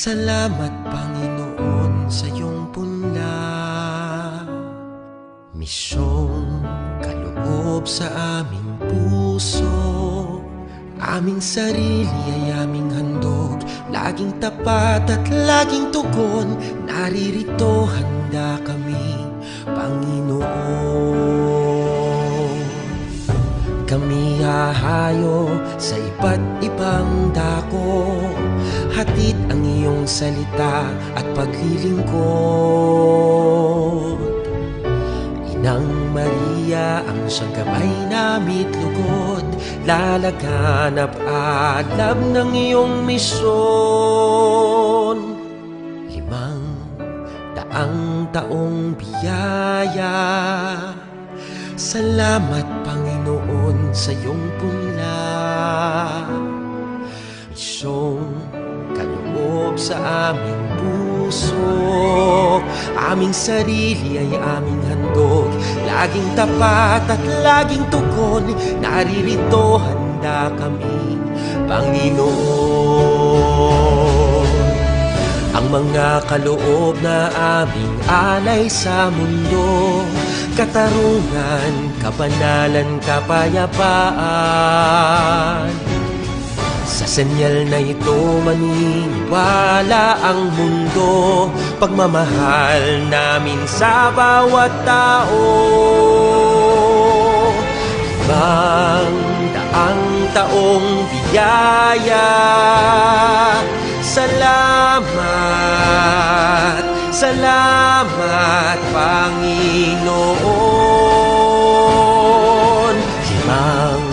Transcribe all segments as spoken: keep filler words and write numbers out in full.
Salamat, Panginoon, sa iyong punla. Misyong kaloob sa aming puso, aming sarili ay aming handog, laging tapat at laging tugon, naririto handa kami, Panginoon. Kami hahayo sa iba't ibang dako, hatid ang iyong salita at paglilingkod. Inang Maria, ang siyang gabay nami't lugod, lalaganap alab ng iyong misyon. Limang daang taong biyaya. Salamat, Panginoon, sa iyong punla. Misyong kaloob sa aming puso, aming sarili ay aming handog, laging tapat at laging tugon, naririto handa kami, Panginoon. Ang mga kaloob na aming alay sa mundo, katarungan, kabanalan, kapayapaan. Sa senyal na ito, maniniwala ang mundo, pagmamahal namin sa bawat tao. Limang daang taong biyaya. Salamat, salamat, Panginoon. Limang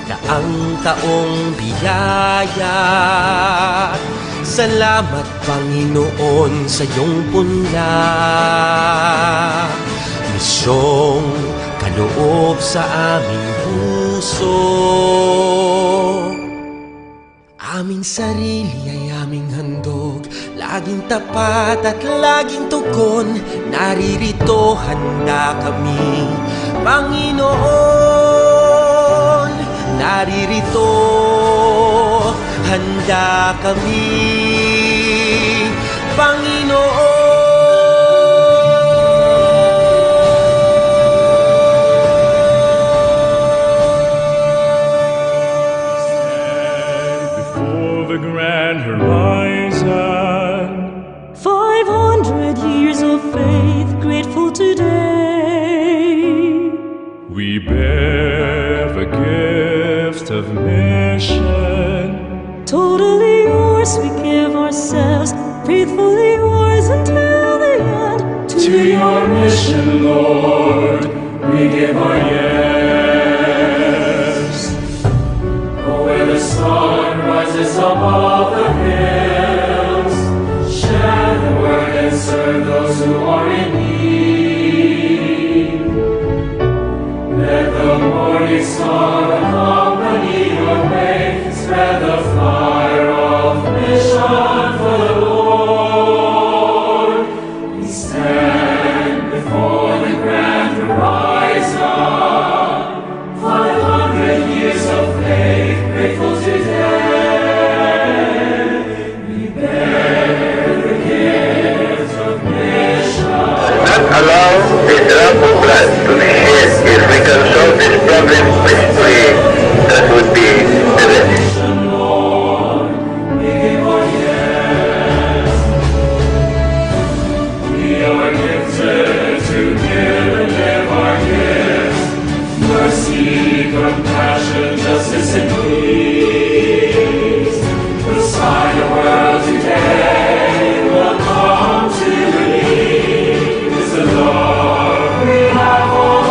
daang taong biyaya. Salamat, Panginoon, sa iyong punla. Misyong kaloob sa aming puso. Aming sarili ay aming handog, laging tapat at laging tugon, naririto handa kami, Panginoon. Naririto handa kami, Panginoon. Stand before the grand horizon. Five hundred years of faith, grateful today. We bear the gift of mission. Totally yours, we give ourselves, faithfully yours until the end. To your mission, Lord, we give our yes. Oh, where the sun rises above the hills, share the word and serve those who are in need. Let the morning star accompany your way. Spread the fire of mission for the Lord. We stand before the grand horizon. Five hundred years of faith, grateful today. Not allow a drop of blood to be shed. If we can solve this problem peacefully, that would be the best. We are gifted to give and live our gifts. Mercy, compassion, justice, and peace. The sign of world today will come to believe is the Lord we have all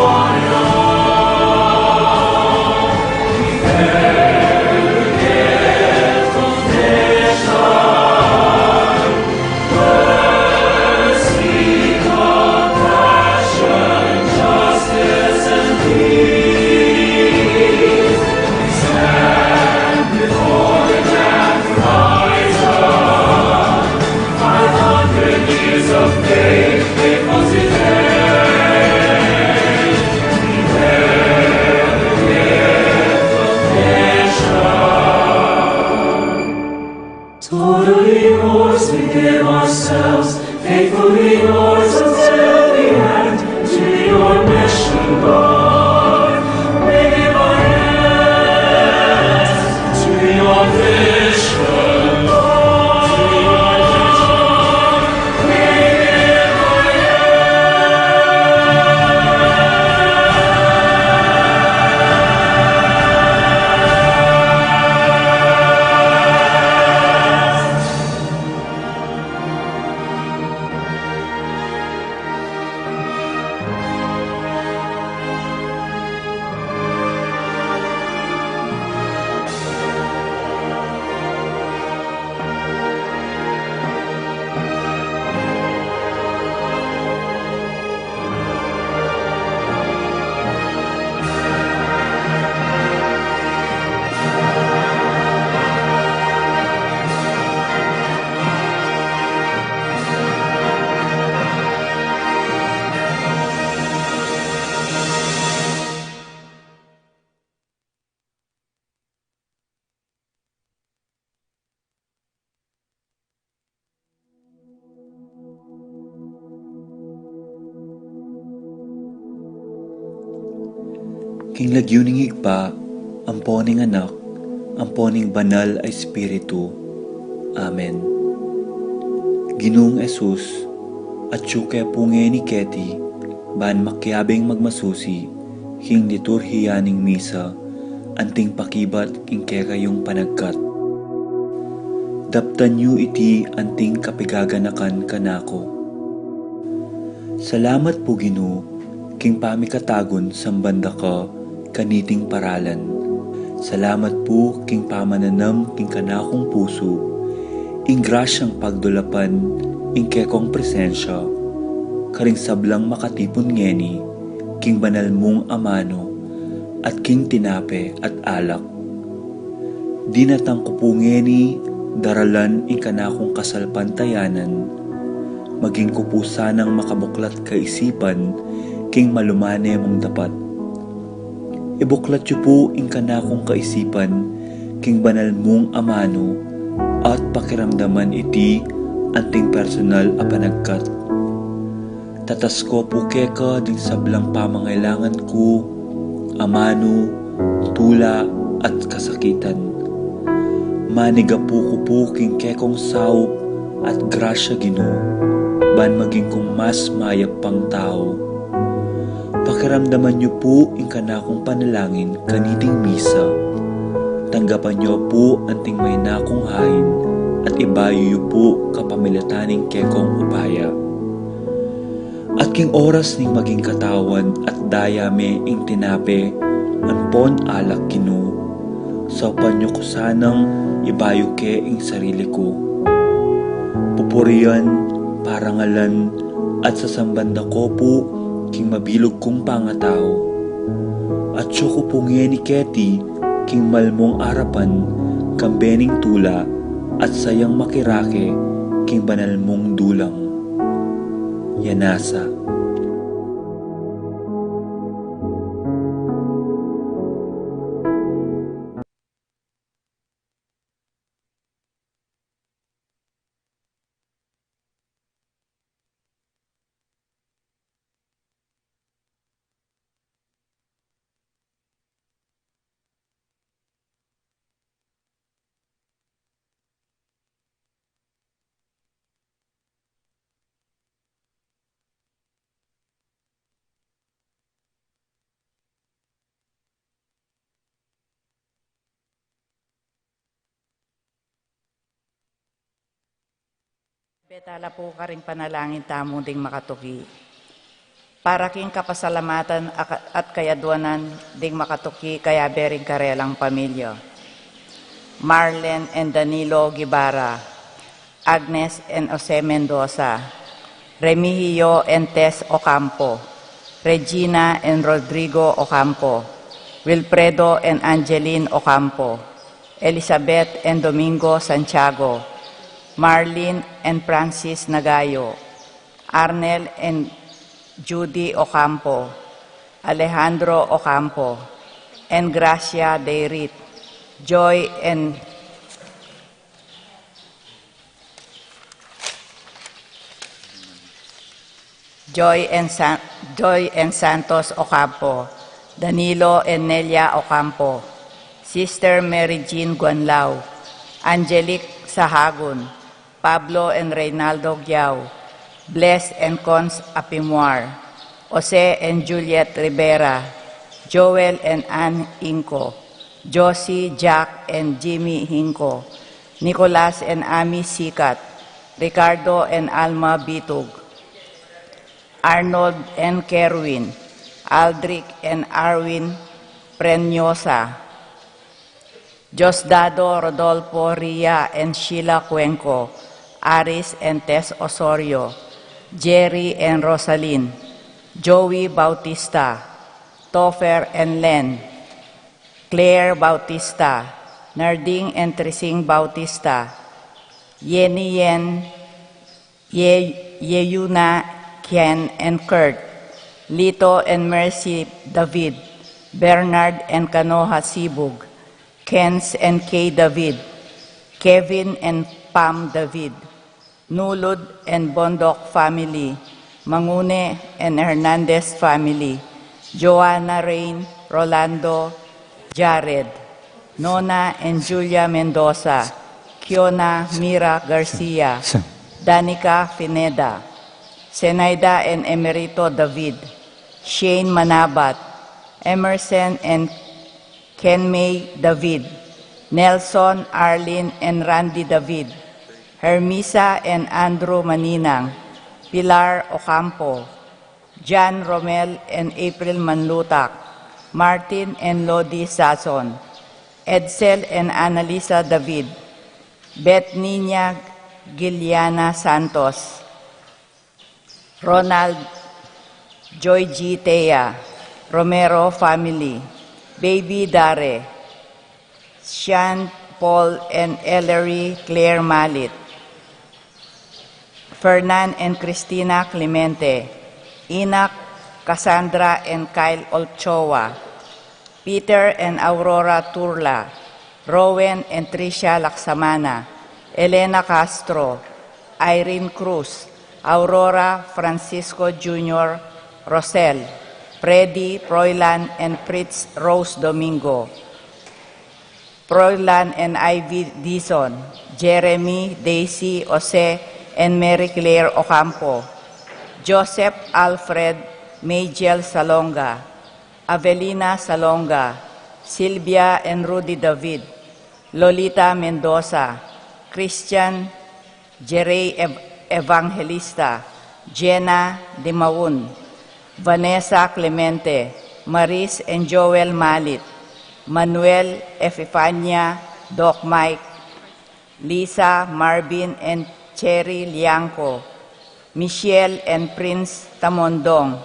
Ing lagyu ning Ibpa, ampo ning Anak, ampo ning Banal a Espiritu. Amen. Ginung Jesus, atyu ke pu ngeni keti, ban makiabing magmasusi king liturhiya ning misa, anting pakibat king kekayung panagkat. Daptan yu iti anting kapigaganakan kanaku. Salamat pu, Ginu, king pamikatagun samban da ka kaniting paralan. Salamat pu king pamananam king kanakung pusu ing grasyang pagdulapan ing kekong presensya karing sablang makatipun ngeni king banal mung amanu at king tinape at alak. Dinatang ku pu ngeni daralan ing kanakung kasalpantayanan, maging ku pu sanang makabuklat kaisipan king malumane mung dapat. Ibuklat yu pu ing kanakung kaisipan king banal mung amanu at pakiramdaman iti anting personal a panagkat. Tatas ku pu keka ding sablang pamangailangan ku, amanu, tula, at kasakitan. Manigapu ku pu king kekong saup at grasya, Ginu, ban maging kung mas mayap pang tau. Pakiramdaman yu pu ing kanakung panalangin kaniting misa. Tanggapan yu pu anting maina kung hain at ibayu yu pu kapamilatan ning kekong upaya. At king oras ning maging katawan at daya me ing tinape ampon alak, Ginu, saupan yu ku sanang ibayu ke ing sarili ku. Pupurian, parangalan, at sasamban da ku pu king mabilug kung pangatau. Atyu ku pu ngeni keti king malmung arapan kambe ning tula at sayang makirake king banal mung dulang. Yanasa. Beta la pu karing panalangin tamu ding makatuki. Para king kapasalamatan aka-, at kayaduanan ding makatuki kayabe ring karelang pamilya. Marlen and Danilo Guevara, Agnes and Jose Mendoza, Remigio and Tess Ocampo, Regina and Rodrigo Ocampo, Wilfredo and Angeline Ocampo, Elizabeth and Domingo Santiago, Marlene and Francis Nagayo, Arnel and Judy Ocampo, Alejandro Ocampo, and Gracia Deirit, Joy and Joy and San-, Joy and Santos Ocampo, Danilo and Nelia Ocampo, Sister Mary Jean Guanlao, Angelic Sahagun, Pablo and Reynaldo Giao, Bless and Cons Apimuar, Jose and Juliet Rivera, Joel and Ann Inco, Josie, Jack and Jimmy Hinco, Nicolas and Amy Sikat, Ricardo and Alma Bitug, Arnold and Kerwin, Aldrich and Arwin Prenyosa, Diosdado, Rodolfo, Ria and Sheila Cuenco, Aris and Tess Osorio, Jerry and Rosalyn, Joey Bautista, Topher and Len, Claire Bautista, Narding and Trising Bautista, Yeni Yen, Ye-, Yeyuna, Ken and Kurt, Lito and Mercy David, Bernard and Kanoha Sibug, Kens and Kay David, Kevin and Pam David, Nulud and Bondoc family, Mangune and Hernandez family, Joanna Rain, Rolando Jared, Nona and Julia Mendoza, Kiona Mira Garcia, Danica Pineda, Zenaida and Emerito David, Shane Manabat, Emerson and Kenmay David, Nelson, Arlene and Randy David, Hermisa and Andrew Maninang, Pilar Ocampo, Jan Romel and April Manlutak, Martin and Lodi Sazon, Edsel and Annalisa David, Beth Nina Giliana Santos, Ronald, Joy G Tea, Romero family, Baby Dare, Sean Paul and Ellery Claire Malit, Fernan and Christina Clemente, Inak, Cassandra and Kyle Olchoa, Peter and Aurora Turla, Rowen and Tricia Laksamana, Elena Castro, Irene Cruz, Aurora Francisco Junior Rosel, Freddy, Proylan and Fritz Rose Domingo, Proylan and Ivy Dizon, Jeremy, Daisy, Jose, and Mary Claire Ocampo, Joseph Alfred, Majel Salonga, Avelina Salonga, Silvia and Rudy David, Lolita Mendoza, Christian Jerry Ev- Evangelista, Jenna Dimaun, Vanessa Clemente, Maris and Joel Malit, Manuel Epifania, Doc Mike, Lisa, Marvin and Cherry Liangco, Michelle and Prince Tamondong,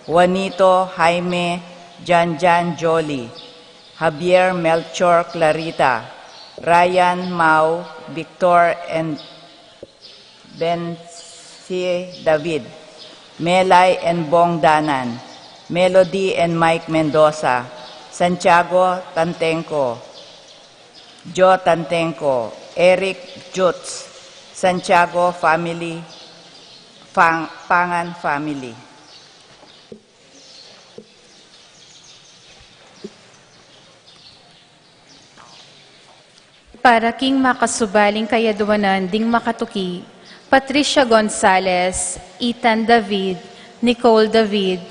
Juanito, Jaime, Janjan, Jolie, Javier, Melchor, Clarita, Ryan, Mau, Victor and Bensi David, Melay and Bong Danan, Melody and Mike Mendoza, Santiago Tantenco, Joe Tantenco, Eric Jutz, Santiago family, Pang- Pangan family. Para king makasubaling kayadwanan ding makatuki, Patricia Gonzalez, Ethan David, Nicole David,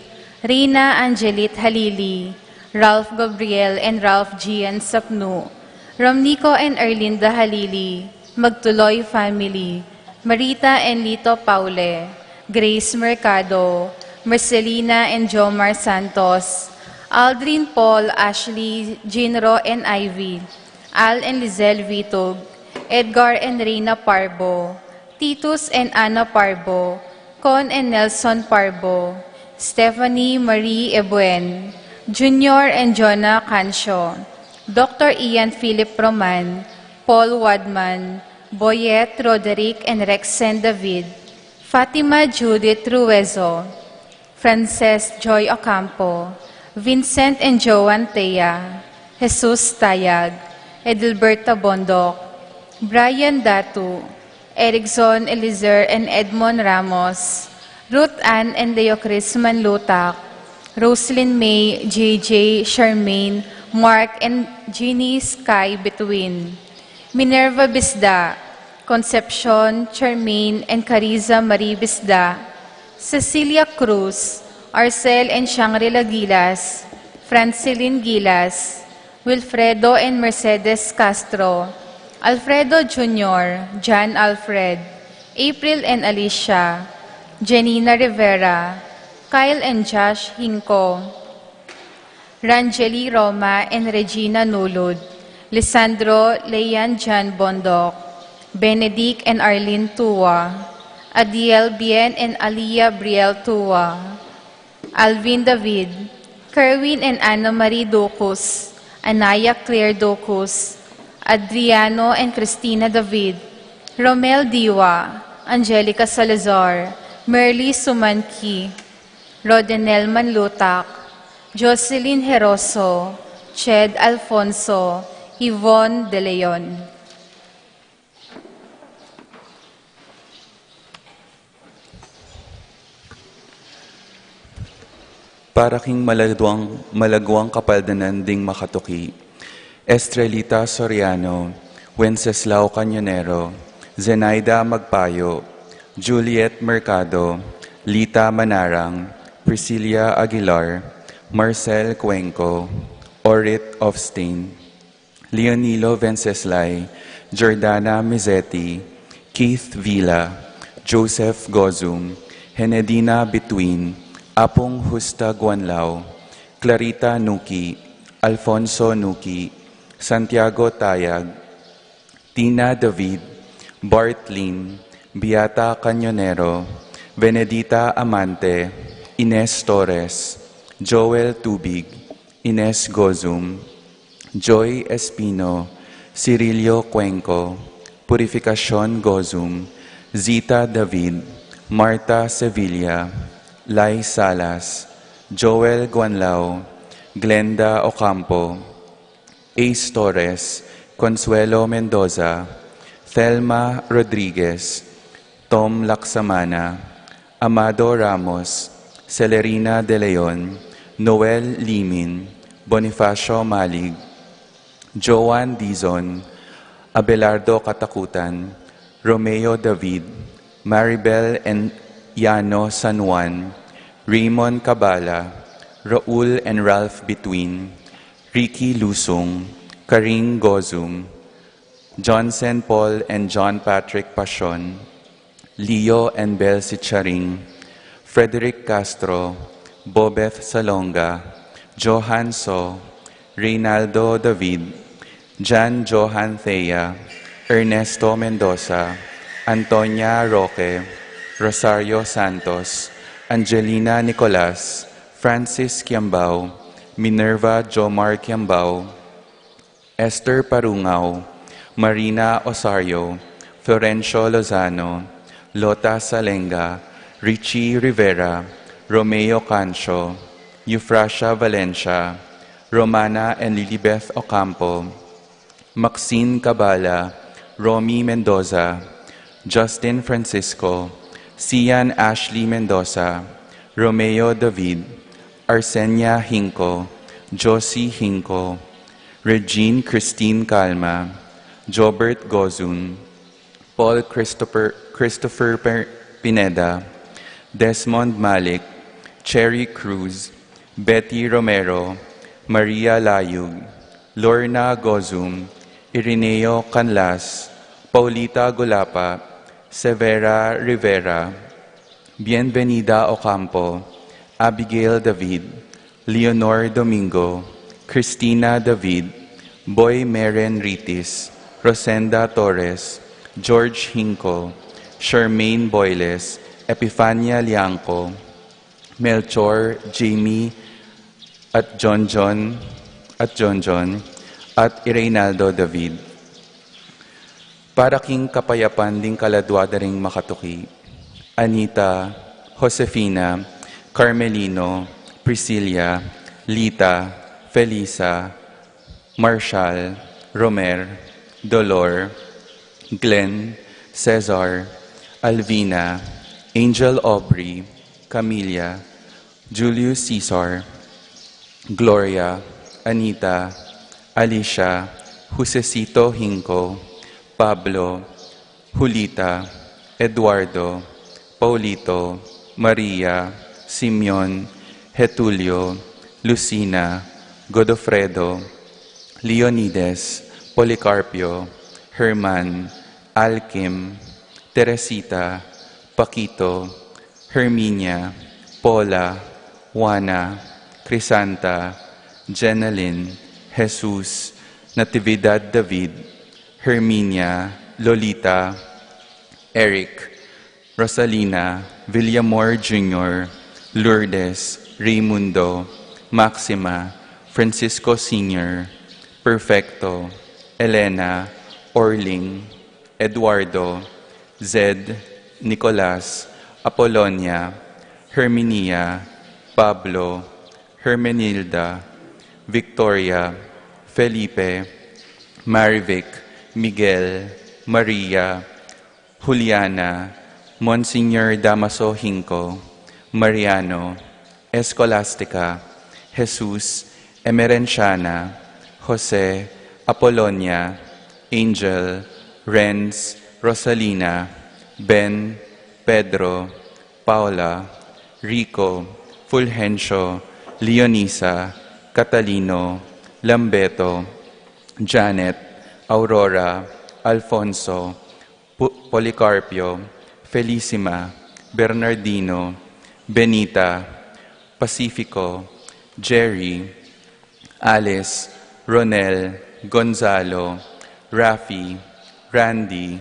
Rina Angelit Halili, Ralph Gabriel and Ralph Gian Sapnu, Romnico and Erlinda Halili, Magtuloy family, Marita and Lito Paule, Grace Mercado, Marcelina and Jomar Santos, Aldrin, Paul, Ashley, Jinro and Ivy, Al and Lizelle Vitug, Edgar and Reina Parbo, Titus and Ana Parbo, Con and Nelson Parbo, Stephanie Marie Ebuen, Junior and Jonah Cancio, Doctor Ian Philip Roman, Paul Wadman, Boyet, Roderick and Rexen David, Fatima Judith Ruezo, Frances Joy Ocampo, Vincent and Joan Tea, Jesus Tayag, Edelberta Bondoc, Brian Datu, Erickson Elizer and Edmond Ramos, Ruth Ann and Leo Chris Manlutak, Roslyn May, J J, Charmaine, Mark and Jeannie Sky Between, Minerva Bisda, Concepcion, Charmaine and Cariza Marie Bisda, Cecilia Cruz, Arcel and Shangri-La Gilas, Francilyn Gilas, Wilfredo and Mercedes Castro, Alfredo Junior, John Alfred, April and Alicia, Janina Rivera, Kyle and Josh Hinco, Rangeli Roma and Regina Nulud, Lisandro Leyan John Bondoc, Benedict and Arlene Tua, Adiel Bien and Alia Briel Tua, Alvin David, Kerwin and Anna Marie Ducus, Anaya Claire Ducus, Adriano and Christina David, Romel Diwa, Angelica Salazar, Merly Sumanki, Rodenel Manlutak, Jocelyn Heroso, Ched Alfonso, Yvonne De Leon. Para king malaguang, malaguang kapaldanan ding makatuki: Estrelita Soriano, Wenceslao Cañonero, Zenaida Magpayo, Juliet Mercado, Lita Manarang, Priscilla Aguilar, Marcel Cuenco, Orit Ofstain, Leonilo Venceslay, Jordana Mizetti, Keith Villa, Joseph Gozum, Henedina Bituin, Apung Justa Guanlao, Clarita Nuki, Alfonso Nuki, Santiago Tayag, Tina David, Bart Lim, Beata Cañonero, Venedita Amante, Ines Torres, Joel Tubig, Ines Gozum, Joy Espino, Cirilio Cuenco, Purificacion Gozum, Zita David, Marta Sevilla, Lai Salas, Joel Guanlao, Glenda Ocampo, Ace Torres, Consuelo Mendoza, Thelma Rodriguez, Tom Laksamana, Amado Ramos, Celerina De Leon, Noel Limin, Bonifacio Malig, Joan Dizon, Abelardo Katakutan, Romeo David, Maribel and Yano San Juan, Raymond Cabala, Raul and Ralph Bituin, Ricky Lusung, Karing Gozum, Johnson Paul and John Patrick Pasion, Leo and Bel Sicharing, Frederick Castro, Bobeth Salonga, Johan So, Reynaldo David, Jan Johan Thea, Ernesto Mendoza, Antonia Roque, Rosario Santos, Angelina Nicolas, Francis Kiambao, Minerva Jomar Kiambao, Esther Parungao, Marina Osario, Florencio Lozano, Lota Salenga, Richie Rivera, Romeo Cancio, Eufrasia Valencia, Romana and Lilibeth Ocampo, Maxine Cabala, Romy Mendoza, Justin Francisco, Sian Ashley Mendoza, Romeo David, Arsenia Hinco, Josie Hinco, Regine Christine Calma, Jobert Gozun, Paul Christopher, Christopher Per-, Pineda, Desmond Malik, Cherry Cruz, Betty Romero, Maria Layug, Lorna Gozum, Irineo Canlas, Paulita Gulapa, Severa Rivera, Bienvenida Ocampo, Abigail David, Leonor Domingo, Christina David, Boy Meren Ritis, Rosenda Torres, George Hinco, Charmaine Boyles, Epifania Liangco, Melchor, Jamie, at John John, at John John, at Reynaldo David. Para king kapayapan ding kaladua da ring makatuki: Anita, Josefina, Carmelino, Priscilla, Lita, Felisa, Marshall, Romer, Dolor, Glenn, Cesar, Alvina, Angel Aubrey, Camilla, Julius Caesar, Gloria, Anita, Alicia, Josecito Hinco, Pablo, Julita, Eduardo, Paulito, Maria, Simeon, Getulio, Lucina, Godofredo, Leonides, Policarpio, Herman, Alkim, Teresita, Paquito, Herminia, Paula, Juana, Crisanta, Jenalyn, Jesus, Natividad David, Herminia, Lolita, Eric, Rosalina, Villamor Junior, Lourdes, Raymundo, Maxima, Francisco Senior, Perfecto, Elena, Orling, Eduardo, Zed, Nicolas, Apolonia, Herminia, Pablo, Hermenilda, Victoria, Felipe, Marivic, Miguel, Maria, Juliana, Monsignor Damaso Hinco, Mariano, Escolastica, Jesus, Emerenciana, Jose, Apolonia, Angel, Renz, Rosalina, Ben, Pedro, Paula, Rico, Fulgencio, Leonisa, Catalino, Lambeto, Janet, Aurora, Alfonso, Pu-, Policarpio, Felicima, Bernardino, Benita, Pacifico, Jerry, Alice, Ronel, Gonzalo, Rafi, Randy,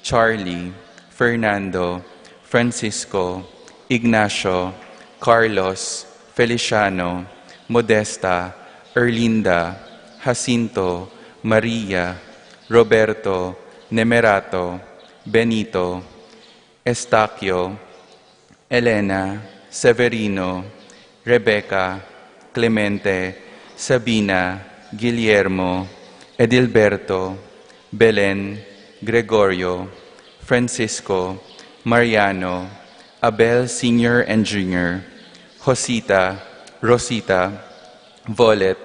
Charlie, Fernando, Francisco, Ignacio, Carlos, Feliciano, Modesta, Erlinda, Jacinto, Maria, Roberto, Nemerato, Benito, Estaquio, Elena, Severino, Rebecca, Clemente, Sabina, Guillermo, Edilberto, Belen, Gregorio, Francisco, Mariano, Abel Senior and Junior, Josita, Rosita, Volet,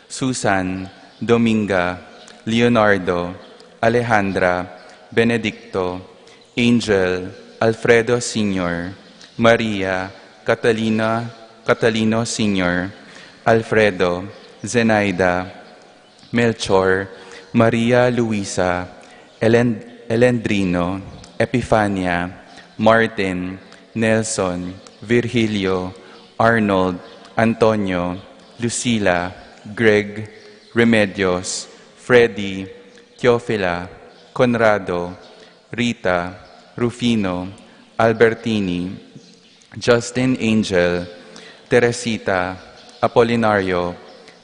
Susan, Dominga, Leonardo, Alejandra, Benedicto, Angel, Alfredo Senior, Maria, Catalina, Catalino Senior, Alfredo, Zenaida, Melchor, Maria Luisa, Elen-, Elendrino, Epifania, Martin, Nelson, Virgilio, Arnold, Antonio, Lucila, Greg, Remedios, Freddy, Teofila, Conrado, Rita, Rufino, Albertini, Justin, Angel, Teresita, Apolinario,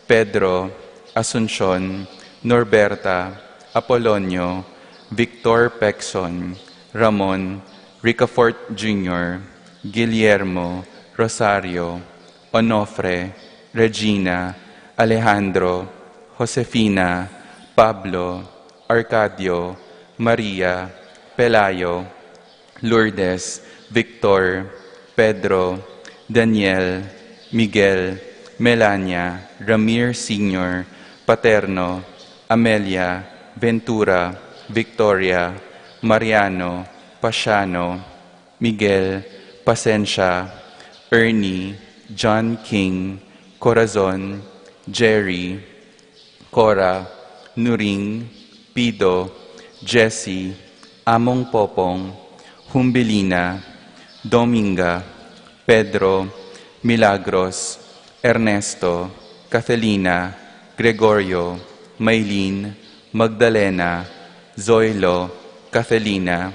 Pedro, Asuncion, Norberta, Apolonio, Victor Pexon, Ramon, Ricafort Junior, Guillermo, Rosario, Onofre, Regina, Alejandro, Josefina, Pablo, Arcadio, Maria, Pelayo, Lourdes, Victor, Pedro, Daniel, Miguel, Melania, Ramir Senior, Paterno, Amelia, Ventura, Victoria, Mariano, Pasiano, Miguel, Pasensia, Ernie, John King, Corazon, Jerry, Cora, Nuring, Pido, Jesse, Among Popong, Humbilina, Dominga, Pedro, Milagros, Ernesto, Catalina, Gregorio, Maylene, Magdalena, Zoilo, Catalina,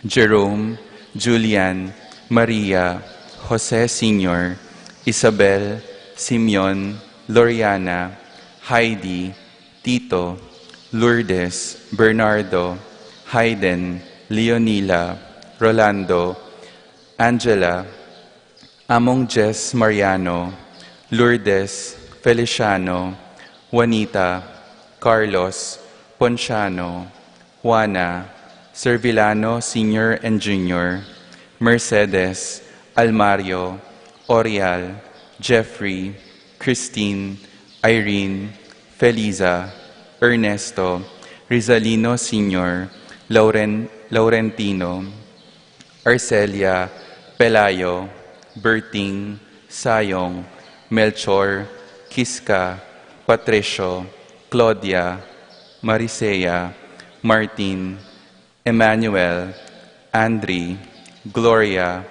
Jerome, Julian, Maria, Jose Senior, Isabel, Simeon, Loriana, Heidi, Tito, Lourdes, Bernardo, Hayden, Leonila, Rolando, Angela, Among Jess Mariano, Lourdes, Feliciano, Juanita, Carlos, Ponciano, Juana, Servilano Senior and Junior, Mercedes, Almario, Orial, Jeffrey, Christine, Irene, Feliza, Ernesto, Rizalino Senior, Lauren-, Laurentino, Arcelia, Pelayo, Berting, Sayong, Melchor, Kiska, Patricio, Claudia, Marisea, Martin, Emmanuel, Andri, Gloria,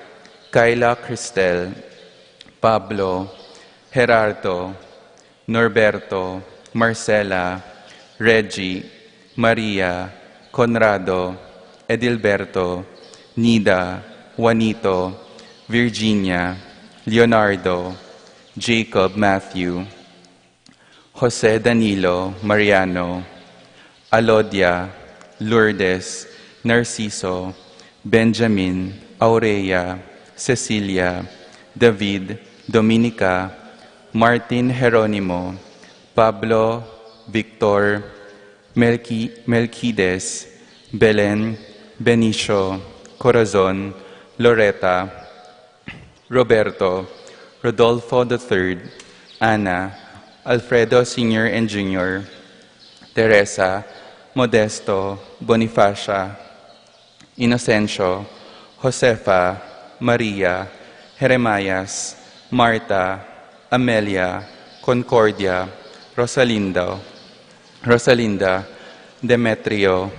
Kyla Cristel, Pablo, Gerardo, Norberto, Marcela, Reggie, Maria, Conrado, Edilberto, Nida, Juanito, Virginia, Leonardo, Jacob, Matthew, Jose, Danilo, Mariano, Alodia, Lourdes, Narciso, Benjamin, Aurea, Cecilia, David, Dominica, Martin, Jeronimo, Pablo, Victor, Melqui-, Melquides, Belen, Benicio, Corazon, Loreta, Roberto, Rodolfo the third, Ana, Alfredo Senior and Junior, Teresa, Modesto, Bonifacia, Inocencio, Josefa, Maria, Jeremias, Marta, Amelia, Concordia, Rosalindo, Rosalinda, Demetrio,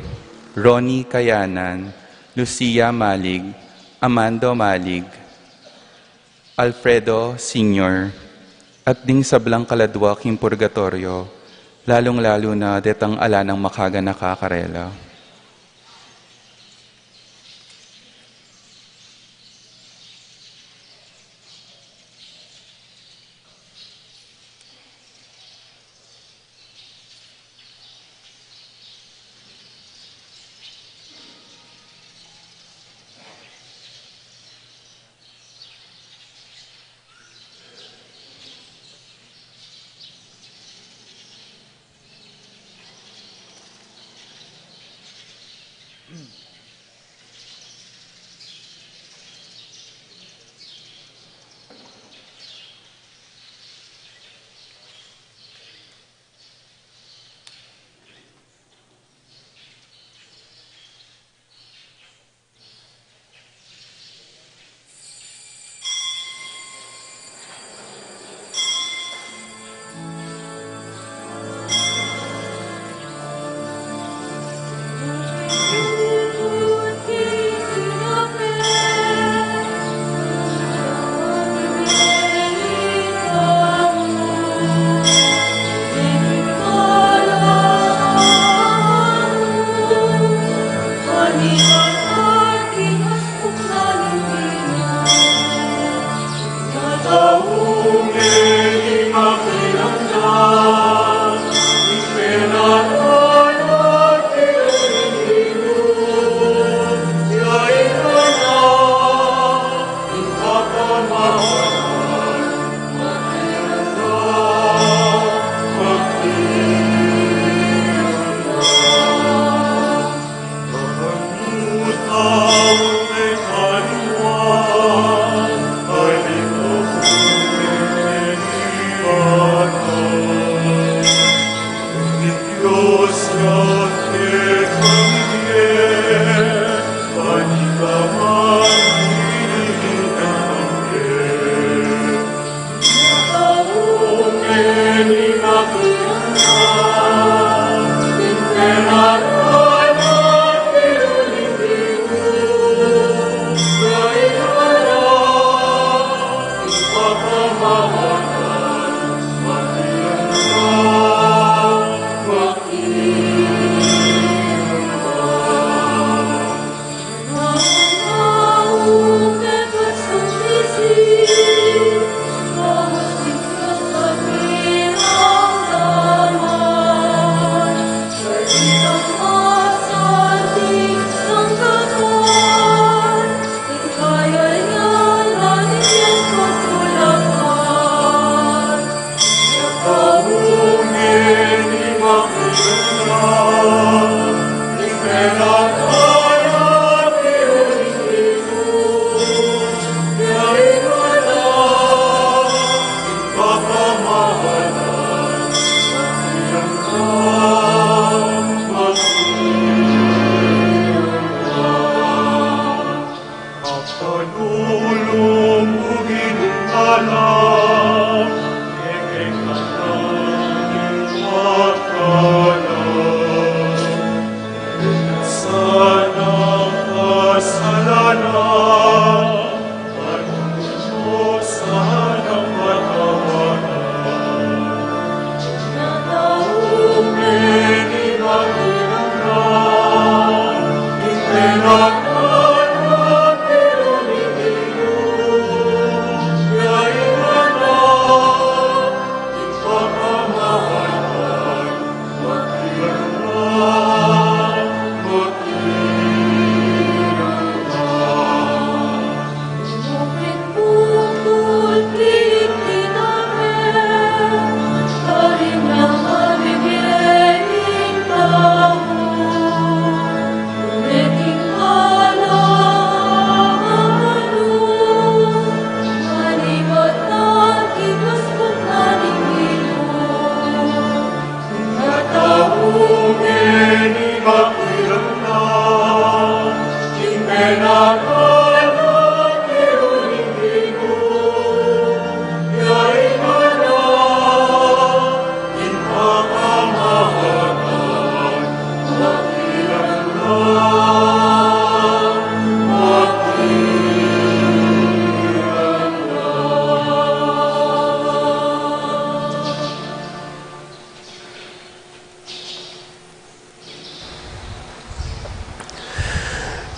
Ronnie Kayanan, Lucia Malig, Amando Malig, Alfredo Senior, at ding sablang kaladwa king purgatoryo, lalung-lalu na detang ala nang makaganaka karela.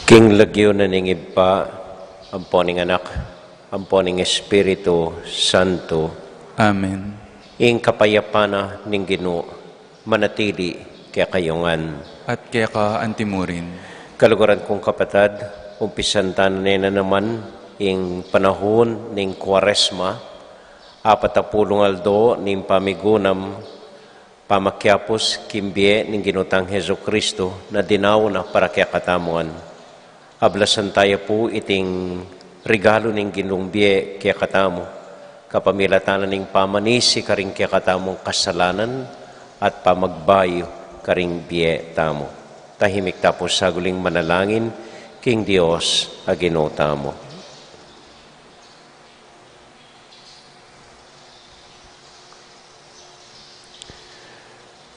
King lagyu na ning Ibpa, ampo ning Anak, ampo ning Espiritu Santo. Amen. Ing kapayapan na ning Ginu manatili kekayu ngan. At keka antimurin. Kaluguran kung kapatad, umpisan ta na naman ing panahun ning Kuaresma, apat a pulung aldo ning pamigunam, pamakiapus king bie ning Ginu tang Jesucristo na dinaun na para kekatamu ngan. Ablasan taya pu iting regalu ning Ginung bie kekatamu, kapamilatan na ning pamanisi karing kekatamung kasalanan at pamagbayu karing bie tamu. Tahimik ta pu saguling manalangin king Dios a Ginu tamu.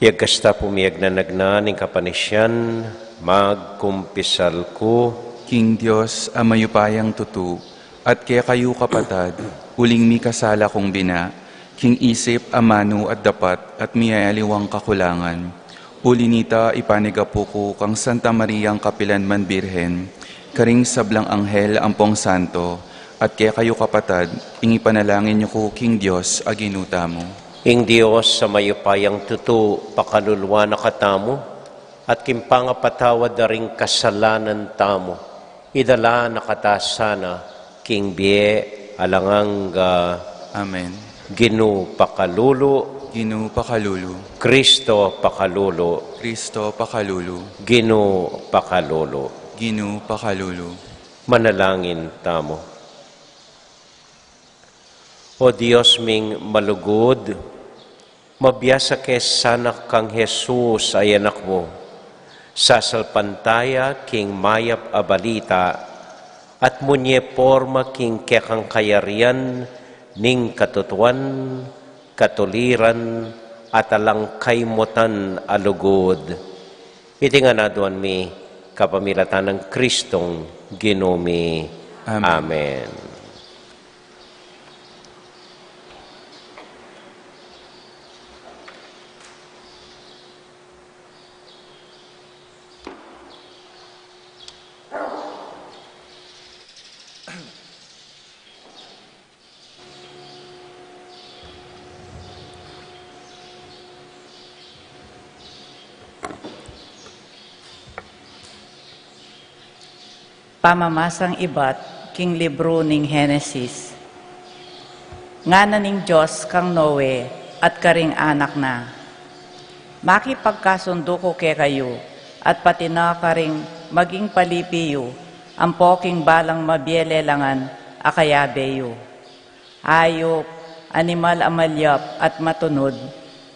Yagkasta pu miyagnanagnan ning kapanisian, magkumpisal ku. King Dios a mayupayang tutu, at kekayu kapatad, uling mikasala kung bina, king isip, amanu at dapat, at miyayaliwang kakulangan. Uli nita, ipanigapu ku kang Santa Mariang kapilan man Birhen, karing sablang anghel ampong santo, at kekayu kapatad, ing ipanalangin yu ku king Dios a Ginu tamu. Ing Dios a mayupayang tutu, pakaluluan na katamu, at king pangapatawad da ring kasalanan tamu, idala na kata sana king bie alang angga. Amen. Ginu pakalulu. Ginu pakalulu. Kristo pakalulu. Kristo pakalulu. Ginu pakalulu. Ginu pakalulu. Manalangin tamu. O Dios ming malugud, mabiasa ke sana kang Jesus a Anak mu, sasalpantaya king mayap a balita, at munye porma king kekang kayarian ning katutuan, katuliran, at alang kaimutan a lugud. Iti ngan aduan mi kapamilatan nang Kristong Ginu mi. Amen. Amen. Pamamasang ibat king libru ning Henesis. Ngana ning Dios kang Noe at karing anak na, makipagkasundu ku kekayu, at pati na karing maging palipi yu, ampo king balang mabie lelangan a kayabe yu. Ayup, animal a malyap at matunud,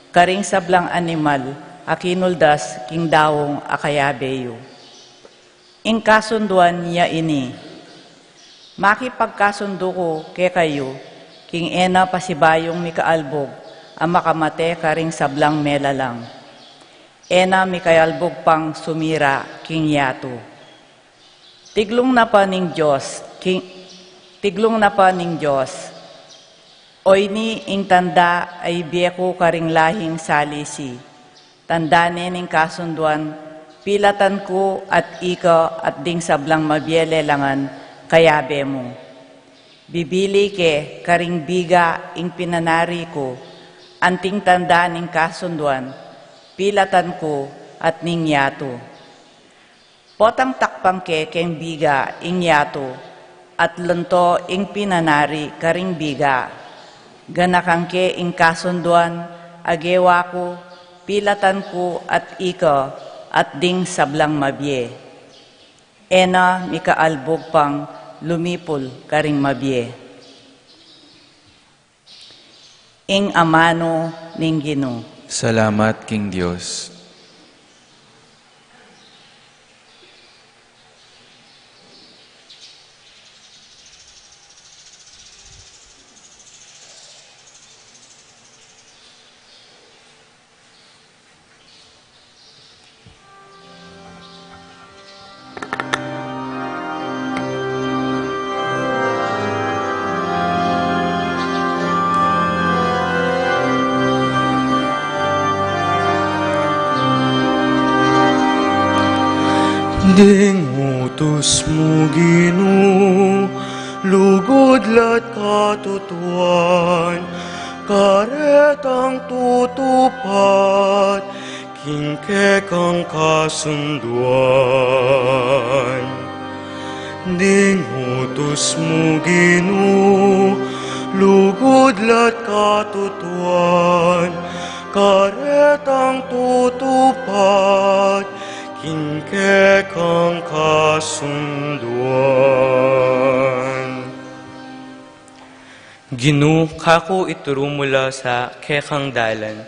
karing sablang animal a kinuldas king daung a kayabe yu. Ing kasunduan ya ini, makipagkasundu ku kekayu, king e na pasibayung mikaalbug a makamate karing sablang melalang. E na mikaalbug pang sumira king yatu. Tiglung na pa ning Dios, king, tiglung na pa ning Dios, Oyni ing tanda a ibie ku karing lahing salisi, tanda ne ning kasunduan, pilatan ku at ika at ding sablang mabie lelangan kayabe mu. Bibili ke karing biga ing pinanari ku, anting tanda ning kasunduan, pilatan ku at ning yatu. Potang takpan ke keng biga ing yatu, at lento ing pinanari karing biga. Ganakan ke ing kasunduan a gewa ku, pilatan ku at ika at ding sablang mabie. E na mikaalbug pang lumipul karing mabie. Ing amanu ning Ginu. Salamat king Dios. Ding utu Tus mu, Ginu, lugud la't katutuan, karetang tutupad king kekang kasunduan. Ding utus mu, Ginu, lugud la't katutuan, karetang tutupad king kekang kasunduan. Ginu, kaku ituru mu la sa kekang dalan,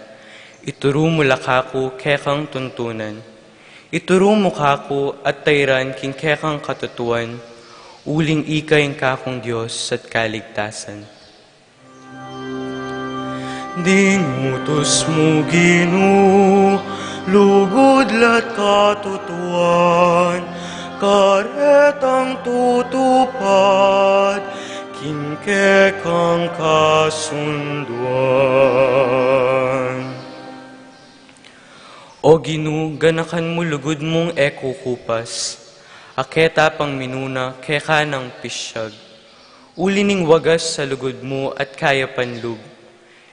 ituru mu la kaku kekang tuntunan, ituru mu kaku at tairan king kekang katutuan, uling ika ing kakung Dios at kaligtasan. Ding utus mu, Ginu, lugud la't katutuan, karetang tutupad king kekang kasunduan. O Ginu, ganakan mu lugud mung e kukupas, a keta pang minuna keka nang pisyag. Uli ning wagas a lugud mu at kayapan lub,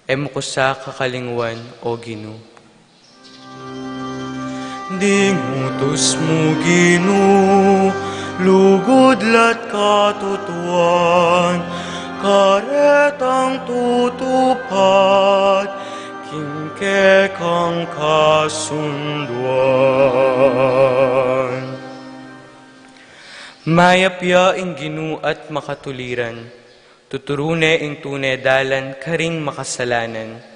e mu ku sa kakalingwan, O Ginu. Ding utus mu, Ginu, lugud la't katutuan, karetang tutupad king kekang kasunduan. Mayap ya ing Ginu at makatuliran, tuturu ne ing tune dalan karing makasalanan.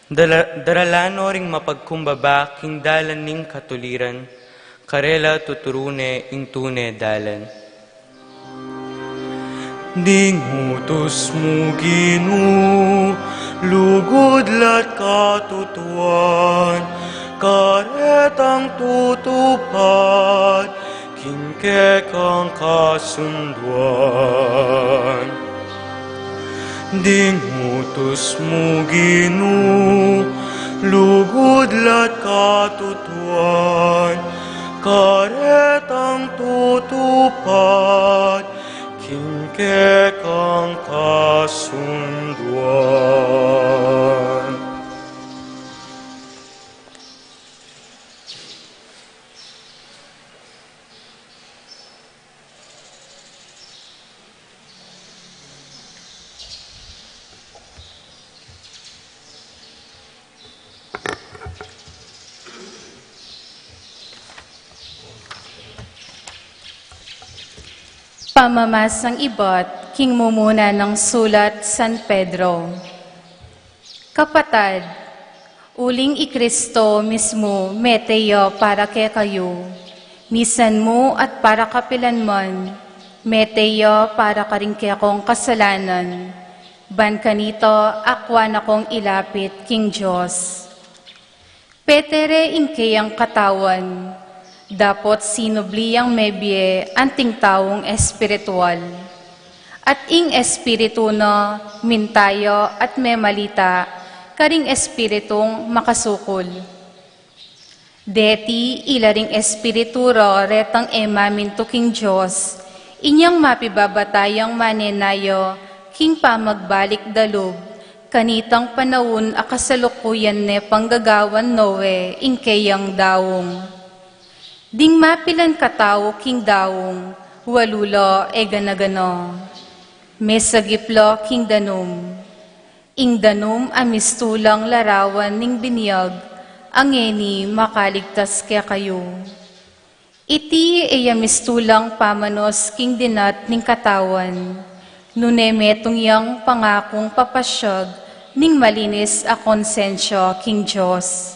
Dala-, daralan no ring mapagkumbaba king dalan ning katuliran, karela tuturu ne ing tune dalan. Ding utus mu, Ginu, lugud la't katutuan, karetang tutupad king kekang kasunduan. Ding utus mu, Ginu, lugud la't katutuan, karetang tutupad king kekang kasunduan. Pamamasang ibat king mumuna nang sulat San Pedro. Kapatad, uling i Kristo mismu mete ya para kekayu, misan mu at para kapilan man, mete ya para karing kekong kasalanan, ban kanita akwan akong ilapit king Dios. Pete re ing keyang katawan, dapot sinubli yang mebie anting taung espiritual. At ing Espiritu na minta ya at memalita karing espiritung makasukul. Deti ila ring espiritu ra retang e mamintu king Dios, inyang mapibabatayang manenaya king pamagbalik da lub, kanitang panaun a kasalukuyan ne pang gagawan no we ing keyang daung. Ding mapilan katau king daung, walu la e gana-gana. Mesagip la king danum. Ing danum a mistulang larawan ning binyag, a ngeni makaligtas kekayu. Iti e ya mistulang pamanos king dinat ning katawan, nune metung yang pangakung papasyag ning malinis a konsensya king Dios.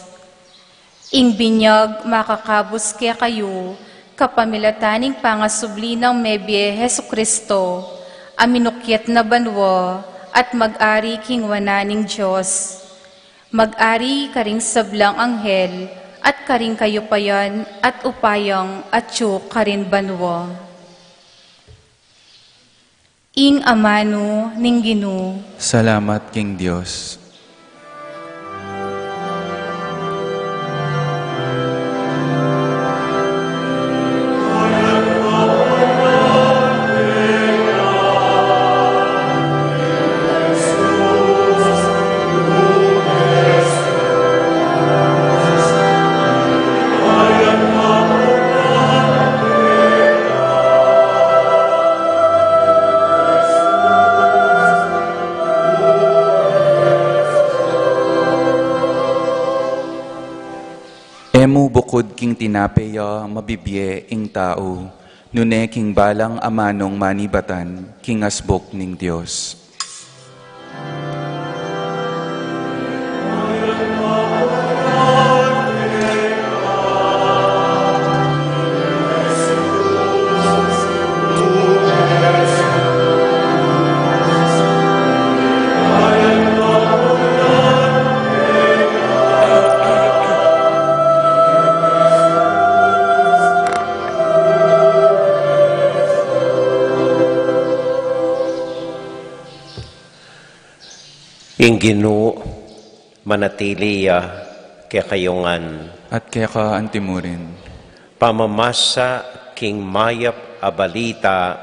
Ing binyag makakabus kekayu, kapamilatan ning pangasubli nang mebie Jesu-Cristo, a minukyat na banua, at mag-ari king wanan ning Dios. Mag-ari karing sablang anghel, at karing kayupayan at upayang atyu karin banua. Ing amanu ning Ginu. Salamat king Dios. E mu bukud king tinape ya mabibie ing tau, nune king balang amanung manibatan king asbuk ning Dios. Ing Ginu manatili ya kekayu ngan. At keka antimurin. Pamamasa king mayap a balita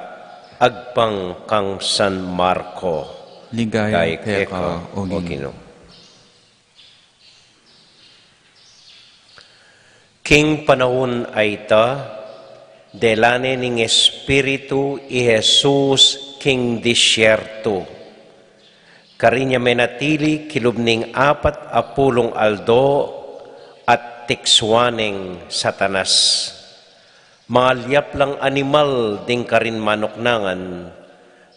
agpang kang San Marco. Ligaya keka, o Ginu. King panaun a ita, dela ne ning Espiritu i Jesus king disyerto. Karin ya menatili kilub ning apat a pulung aldo at tiksuan neng Satanas. Mangalyap lang animal ding karin manuknangan,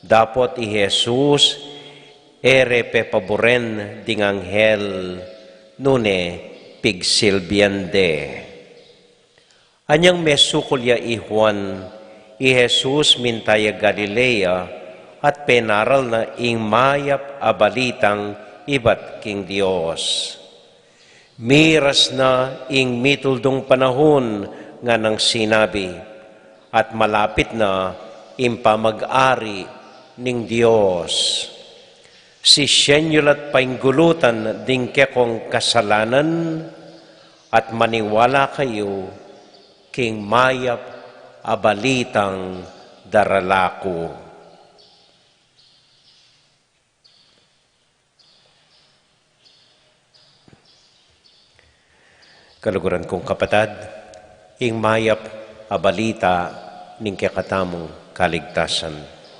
dapot i Jesus e re pepaburen ding anghel, nune pigsilbian de. Anyang mesukul ya i Juan, i Jesus minta ya Galilea at penaral na ing mayap a balitang ibat king Dios. Miras na ing mituldung panahun, nganang sinabi, at malapit na ing pamag-ari ning Dios. Sisyen yu la't painggulutan ding kekong kasalanan at maniwala kayu king mayap a balitang darala ku. Kaluguran kung kapatad, ing mayap a balita ning kekatamung kaligtasan.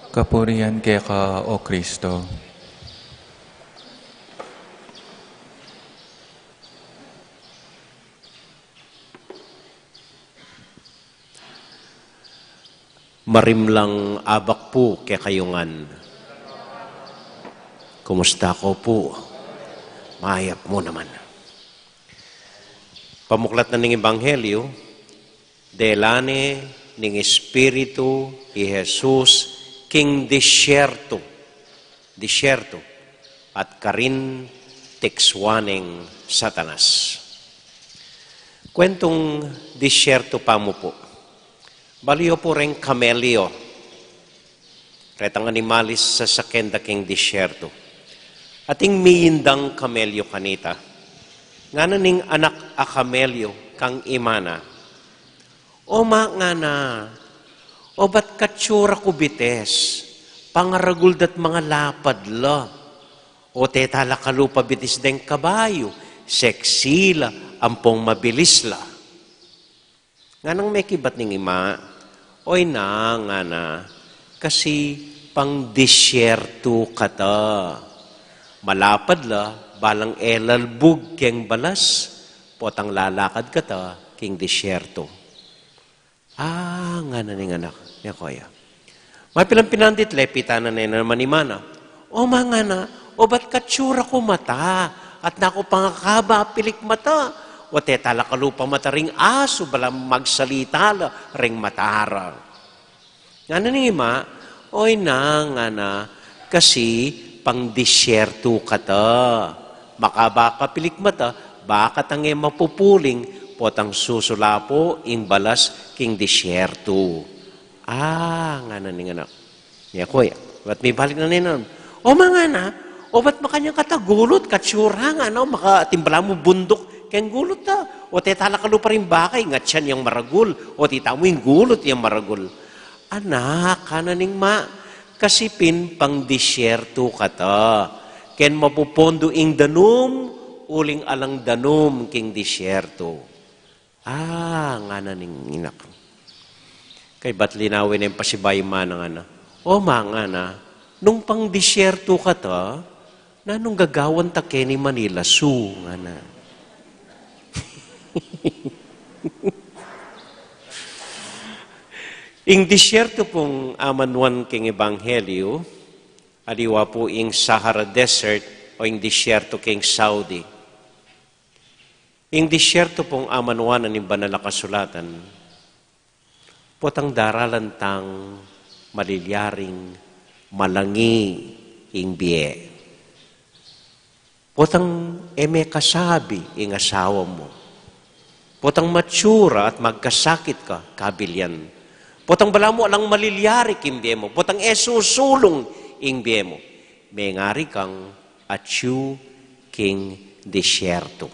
Kapurian keka, O Kristo. Marimlang abak pu kekayu ngan. Kumusta ko pu? Mayap mu naman. Pamuklat na ning Ebanghelyo, dela ne ning Espiritu i Jesus king disyerto. Disyerto, at karin tiksuan neng Satanas. Kuentung disyerto pa mu pu. Balu yu pu reng kamelyo, retang animalis sasaken da king disyerto. Ating miindang kamelyo kanita. Ngana ning anak a kamelyo kang ima na, "O ma," ngana, "obat katsura ku bitis, pangaragul da't mangalapad la. O teta la kalupa bitis deng kabayu, seksi la, ampong mabilis la." Nganang mekibat ning ima, "Oy na," ngana, "kasi pangdisyerto kata. Malapad la, balang e lalbug keng balas, potang lalakad kata king disyerto." "Ah," ngana ning anak, "nya koya." Mapilan-pilan dit lepitan na ne naman i ima na, "O ma," ngana, "obat katsura ku mata, at naku pangakaba a pilik mata. O teta la kalupa mata ring asu, bala magsalita la ring mata ra." Ngana ning ima, "Oy na," ngana, "kasi pangdisyerto kata. Makaba ka pilik mata, ba ka tang e mapupuling, potang susulapo ing balas king disyerto." "Ah," ngana ning anak. Nya koya, bat mibalik na ne naman, "O ma," ngana, "obat makanyan kata gulut, katsura," ngana, "o makatimbala mu bunduk keng gulut ta. O teta la kalupa ring baka, ing atian yang maragul, o tita mu ing gulut yang maragul." "Anak," ngana ning ima, "kasi pin pangdisyerto kata. Ken mapupondu ing danum, uling alang danum king disyerto." "Ah," ngana ning anak. Kaybat linawen neng pasibayu i ima na, ngana, "O ma," ngana, "nung pangdisyerto kata, nanung gagawan ta keni manilasu?" ngana. Ing disyerto pung amanuan king Ebanghelyo, aliwa pu ing Sahara Desert o ing disyerto king Saudi. Ing disyerto pung amanuan ning Banal a Kasulatan, potang daralan tang malilyaring malangi ing bie. Potang e me kasabi ing asawa mu. Potang matsura at magkasakit ka, kabilyan. Potang balamu alang malilyari king bie mu. Potang e susulung ing bie mu. Mengari kang atyu king disyerto.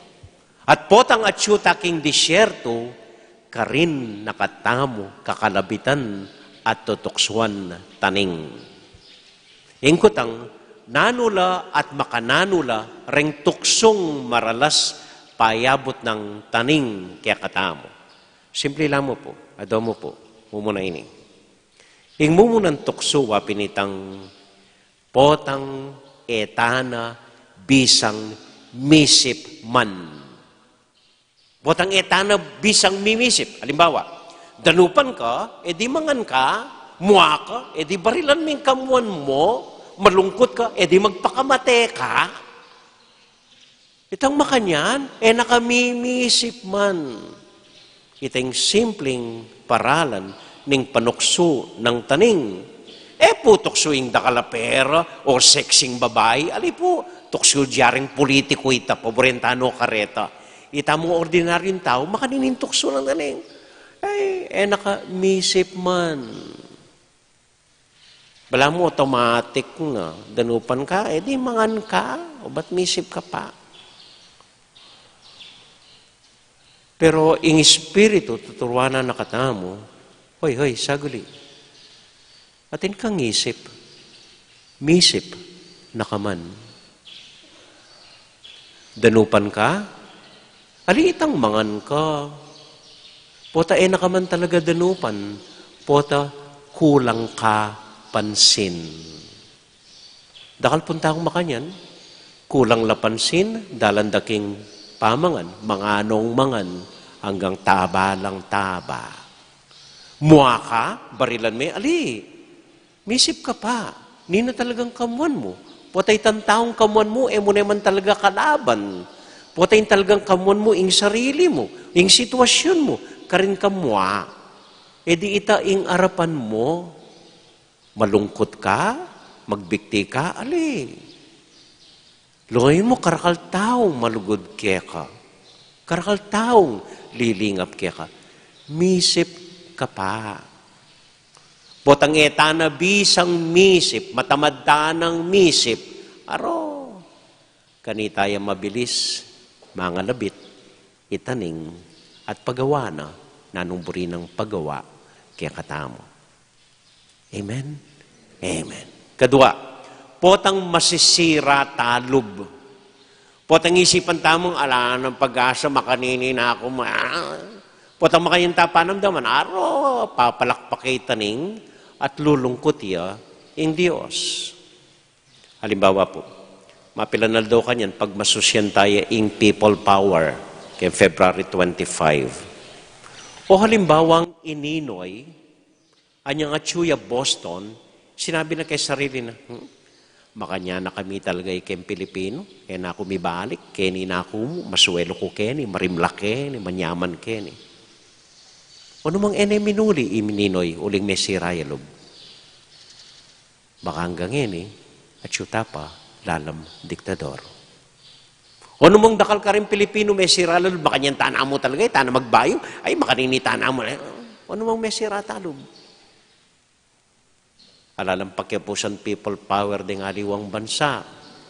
At potang atyu ta king disyerto, karin na katamu kakalabitan at tutuksuan taning. Ing kutang, nanu la at makananu la reng tuksung maralas payabut nang taning kekatamu. Simple la mu pu, adu mu pu, mumuna ini. Ing mumunang tuksu wa pin itang potang e ta na bisang misip man. Potang e ta na bisang mimisip. Alimbawa, danupan ka, e di mangan ka, mua ka, e di barilan me ing kamuan mu, malungkut ka, e di magpakamate ka. Itang makanyan, e na ka mimisip man. Ita ing simpleng paralan ning panuksu nang taning. E pu tuksu ing dakal a pera o sexing babai, ali pu, tuksu dya ring pulitiku ita, paburen ta no kareta. Ita mung ordinaryung tau, makanini ing tuksu nang taning. Ay, e na ka misip man. Balamu automatic na, danupan ka, e di mangan ka, o ba't misip ka pa? Pero ing Espiritu, tuturuan na katamu, hoy, hoy, saguli. Atin kang isip, misip na ka man. Danupan ka? Ali itang mangan ka. Pota e na ka man talaga danupan. Pota kulang ka pansin. Dakal pun taung makanyan, kulang la pansin, dalan da king pamangan, manganong mangan, anggang taba lang taba. Mua ka, barilan me, ali. Misip ka pa, ninu talagang kamuan mu? Pota itang taung kamuan mu, e mu ne man talaga kalaban. Pota ing talagang kamuan mu, ing sarili mu, ing sitwasyun mu, karin ka mua. E di ita ing arapan mu. Malungkut ka, magbikti ka, ali. Lungay mu, karakal taung malugud keka. Karakal taung lilingap keka. Misip ka pa. Potang e ta na bisang misip, matamad ta nang misip. Aro, kanita ya mabilis mangalabit, itaning, at pagawa na, nanung buri nang pagawa kekatamu. Amen? Amen. Kadua, potang masisira talub. Potang isipan tamung, ala nang pag-asa, makanini na aku, ma-, ah. Potang makanyan ta panamdaman, aro, papalakpak itaning, at lulungkut ya ing Dios. Halimbawa pu, mapilan aldo kanyan, pagmasusyan taya ing people power, keng February twenty-five. O halimbawang i Ninoy, anyang atyu ya Boston, sinabi na keng sarili na, "Hmm, makanyan na kami talaga ikeng Pilipino, e na ku mibalik, keni na ku mu, masuelu ku keni, marimla keni, manyaman keni." O namang e ne minuli i Ninoy, uling mesira ya lub. Baka anggang ngeni, atyu ta pa lalam diktador. O namang dakal karing Pilipino mesira la lub, makanyan ta namu talaga, e ta na magbayu, ay, makanini ta namu, e. O namang mesira ta lub. Ala lang pakiapusan people power deng aliwang bansa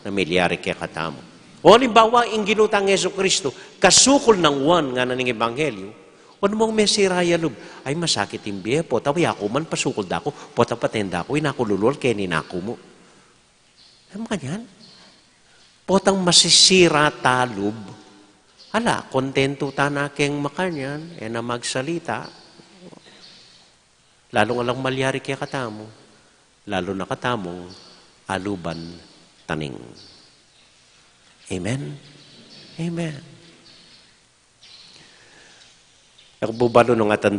na milyari kekatamu. O halimbawa, ing Ginu tang Jesucristo, kasukul nang Juan ngana ning Ebanghelyo, o namang mesira ya lub, ay, masakit ing bie, pota ya ku man pasukul da ku, pota paten da ku, e na ku lulual keni na ku mu. Ay, makanyan. Potang masisira ta lub. Ala, kontentu ta na keng makanyan, e na magsalita. Lalung alang malyari kekatamu, lalu na katamung aluban taning. Amen? Amen. Aku pu balu nung atan